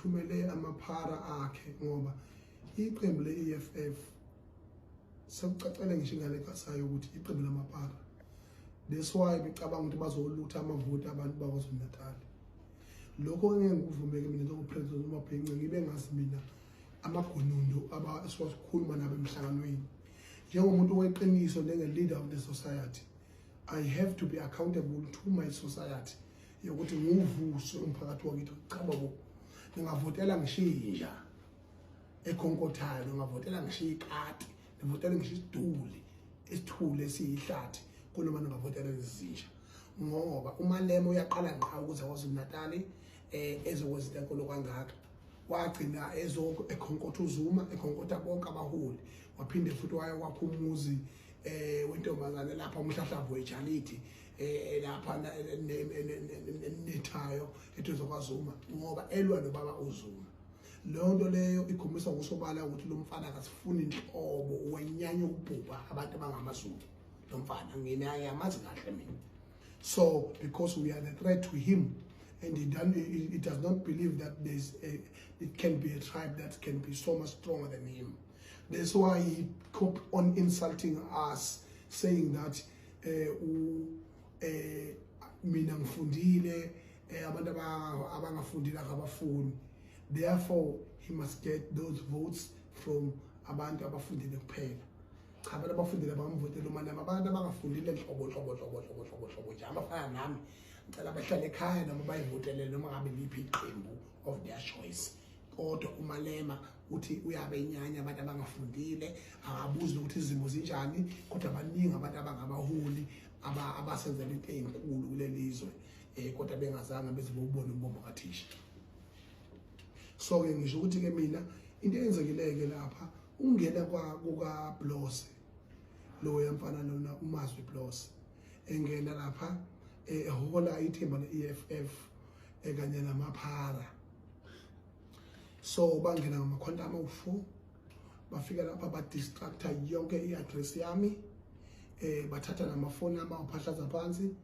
Uthumele amaphara akhe ngoba iqembu le-EFF sekucacele ngisho ingane ekasayo ukuthi iqembu lamapara. That's why becabanga ukuthi bazolutha amavoti abantu baKwaZulu Natal. Lokho ngeke ngikuvumeke mina njengoPresident uMabhenci, ngibe ngazi mina amagunundu esiwakhuluma nabo emhlanganweni. Njengomuntu weqiniso, njenge-leader of the society, I have to be accountable to my society yokuthi ngiwuvuse umphakathi wakithi. Cha babo, ningavotela ngisho inja ekhonkothayo, ningavotela ngisho ikati, nivotele ngisho isiduli esithule esiyihlathi kunoma ningavotela lezi zinja, ngoba uMalema uyaqala ngqa ukuze KwaZulu Natal ezokwenza into enkulu kangaka. Wagcina ezo ekhonkotha uZuma, ekhonkotha bonke abaholi, waphinde futhi waya kwakha umuzi wentombazane lapha, umhlahlavu wejalidi lapha nethayo eduze kwaZuma, ngoba elwa nobaba uZuma. Leyo nto leyo ikhombisa ngokusobala ukuthi lo mfana akasifuni inhlobo, wenyanya ukubhubha abantu abangamaZulu. Lo mfana ngina ngiyamazi kahle mina. So because we are the threat to him and he does not believe that it can be a tribe that can be so much stronger than him. That's why he kept on insulting us, saying that mina ngifundile, abantu abangafundile akabafuni. Therefore he must get those votes from abantu abafundile kuphela. Cha, abantu abafundile bamvotela uMalema. Abantu abangafundile nhlobo nhlobo nhlobo nhlobo nhlobo nhlobo nje, abafana nami, ngicela bahlale ekhaya noma bayivotele noma ngabe liphi iqembu of their choice. Kodwa uMalema uthi uyabenyanya abantu abangafundile, akabuzi ukuthi izimo zinjani, kodwa baningi abantu abangabaholi abasenzela into ey'nkulu kuleli zwe, kodwa bengazange beze bewubone umbombo kathisha. So-ke ngisho ukuthi-ke mina into eyenzekile-ke lapha, ukungena kukaBlose loya mfana lona, uMazwi Blose, engena lapha ehola ithimba le-EFF kanye namaphara. So bangena ngama-Quantum awu-4, bafika lapha ba-distracta yonke i-address yami, bathatha namafoni ami, awaphahlaza phansi.